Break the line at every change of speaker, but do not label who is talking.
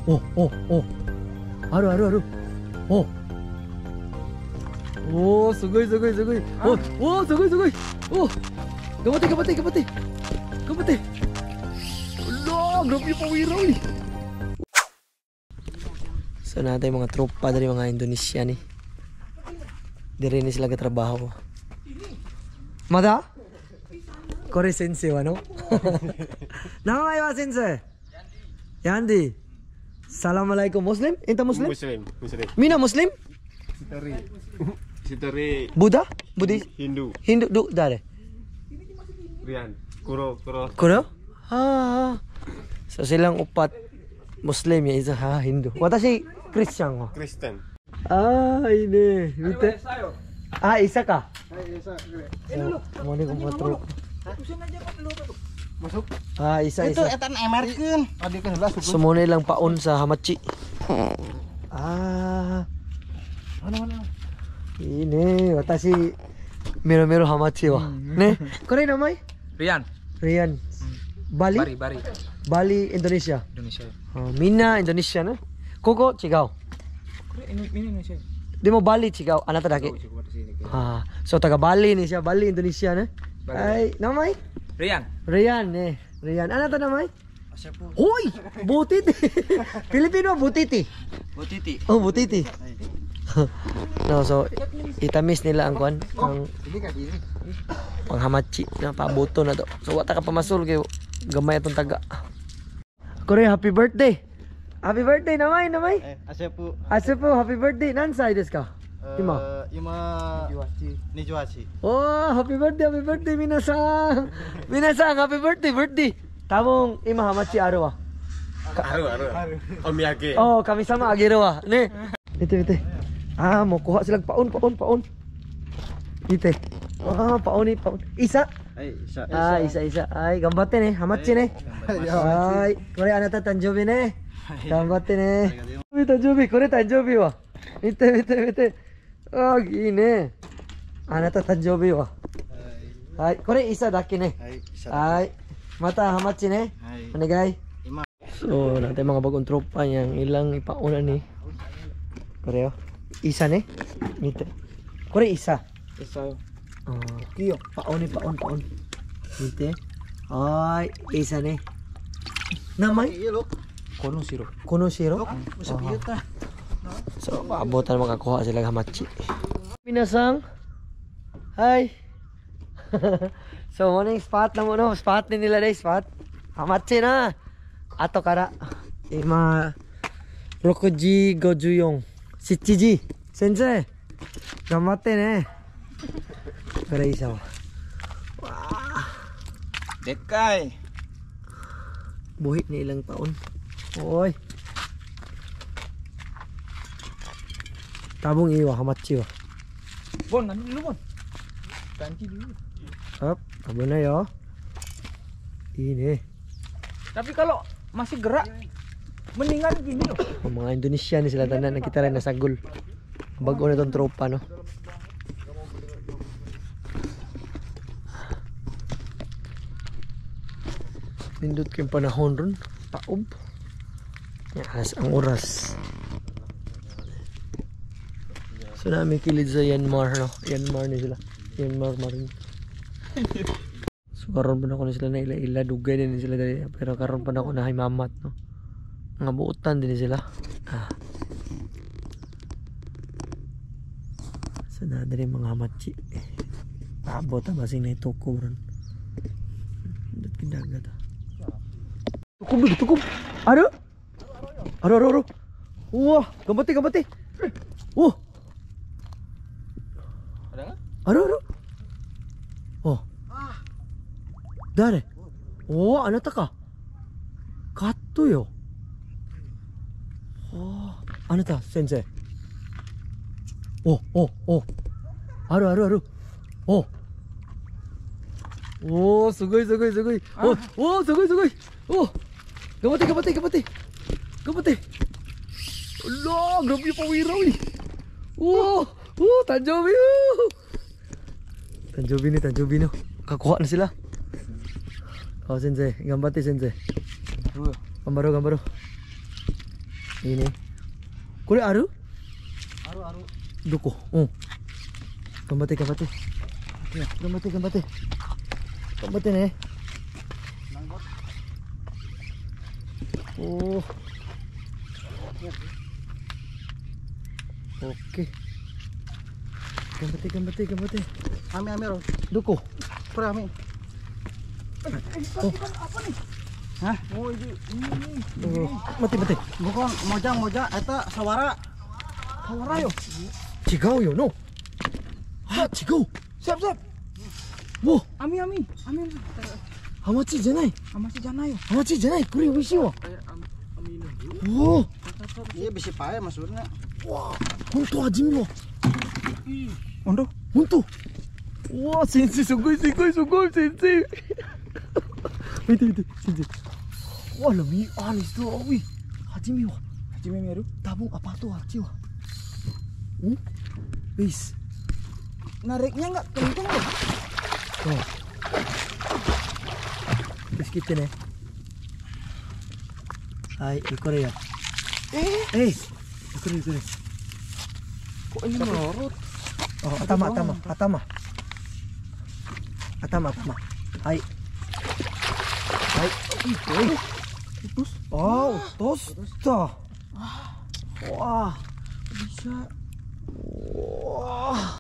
Oh, oh, oh. あるあるある。おおー、すごいすごいすごい。おおー、すごいすごい。お、頑張って頑張って頑張って頑張って。Ala, grabe yung pawiraw eh. So natin mga tropa diri, mga Indonesia ni. Diri ni sila katrabaho. まだこれ先生はの名前は先生 Yandi. Assalamualaikum. Muslim? Enta Muslim?
Muslim, Muslim.
Mina Muslim?
Sitari. Sitari.
Buddha? Buddhist?
Hindu.
Hindu du dare.
Rian. Kuro, kuro.
Kuno? Ah. So silang upat Muslim, ya isa ha Hindu. Watashi Christian ko.
Kristen.
Ah, ini. Mite. Ah, isa ka. So, mo ni kong mga tropa.
Masuk.
Ah, isa
Itu
isa.
Etan emerkeun. Adi kan heula.
So mo ni lang paon sa hamachi. Ah.
Mana mana.
Ini, watashi mero mero hamachi wa. Ne? これ名前?
Rian.
Rian. Bali?
Bari, Bari.
Bali, Indonesia.
Indonesia.
Oh, みんな Indonesia ね。ここ違う。
これ ini ini Indonesia.
でもバリ違う。あなただけ。Ah, so taga Bali ni siya, Bali Indonesia ね。
Bali.
はい、名前
Rian.
Rian ね。Rian. あなた名前 Hoy! Butiti! Filipino, butiti.
Butiti.
Oh, butiti. No, so itamis nila ang kuan, ang
Ini ka ini.
Panghamachi na pabuto na to. So wata ka pamasul kay gamay atong taga. Kore, happy birthday. Happy birthday, namay, namay.
Eh, Asepu.
Asepo, happy birthday. 何歳ですか? 今.
今28.
Oh, happy birthday, happy birthday, 皆さん. 皆さん, happy birthday, birthday. 多分今ハマチあるわ。
あるある。お土産。
Oh, 神様あげるわ。ね。見て見て。ああ、もうkuha sila paon, paon, paon. 見て。ああ、paon ni paon. isa.
はい、isa.
ああ、isa isa. はい、頑張ってね。ハマチね。はい。これあなた誕生日ね。頑張ってね。誕生日、これ誕生日は。見て見て見て。ああ、いいね。あなた誕生日は。はい。これ isa だけね。
はい、isa.
はい。またハマチね。
はい。
お願い。
今
So, natin mga bagong tropa niyang ilang ipauna ni. Pareho. Isa ね。見て。これ isa.
Isa.
Oh. paon ni paon paon. 見て。はい。isa ね。名前
Iya lo.
この白.
この白
Usap ieu tah.
So, paabot na makakuha sila hamachi. 皆さん. Hi. So, morning spot na mo no. Spot ni nila day, spot. ハマチな。後から。今、6時54。7時。先生、頑張ってね。これいいさわ。
でっかい。
Buhi ni ilang taon. Oy. Tabong iwa, hamachi wa.
Bon, nanti dulu, Bon. Ganti dulu.
Up, tabon na yo. Ini.
Tapi kalau masih gerak mendingan gini loh.
Ang mga Indonesia ni sila tanan nakita rin nasagol. Bago na tong tropa no. Nindot kayong panahon ron. Taob. Yas, ang oras. So namin kilid sa Yanmar no. Yanmar ni sila. Yanmar Marine. So karon pa na ko na sila na ila-ila dugay din sila dali pero karon pa na ko na himamat no. Nga buotan din sila. Ah. So na diri mga hamachi. Paabot ang basing na itukob ron. Indot kindagat ah. Tukob tukob. Ano? Aro aro aro. Wah, gambate gambate. Oh,
Ada nggak?
aro aro. Oh. 誰おお、あなたか。カットよ。おあなた、先生。お、お、お。あるあるある。お。おー、すごいすごいすごい。お、おー、すごいすごい。お。頑張って頑張って頑張って。頑張って。Ala, grabe yung pawiraw eh. Oh, oh, 誕生日誕生日ね、誕生日の。Kakuha na sila. Oh, 先生、頑張って先生。頑張ろう頑張ろう。いいね。これある？
あるある。
どこ？うん。頑張って頑張って。頑張って頑張って。頑張ってね。おお。オッケー。頑張って頑張って頑張って。
雨雨ろ。
どこ？
これ雨。
お。
Hah?
Oh, ini.
待って待って。
Bukan, mojang mojang, eta sawara.
Sawara yo.
違うよの。あ、違う。
Siap, siap.
お、
Ami, ami. Ami.
ハマチじゃない。
Hamachi じゃないよ。
ハマチじゃない。これ美味しいわ。おお。
Iya bisa pae maksudnya.
わあ、本当味見は。
本当？
本当。うわあ、先生すごいすごいすごい先生。見て見て先生。Wah, lebih alis tuh, wih. Hajime wah.
Hajime meru.
Tabung apa tuh hachi wah. Wis.
Nariknya nggak kenceng loh.
Oh. Terus kita nih. Hai, ikor ya. Eh, ikor ikor.
Kok ini melorot?
Oh, atama atama atama. Atama atama. Hai. Hai.
Putus.
Oh, putus. Wah.
Bisa.
Wah.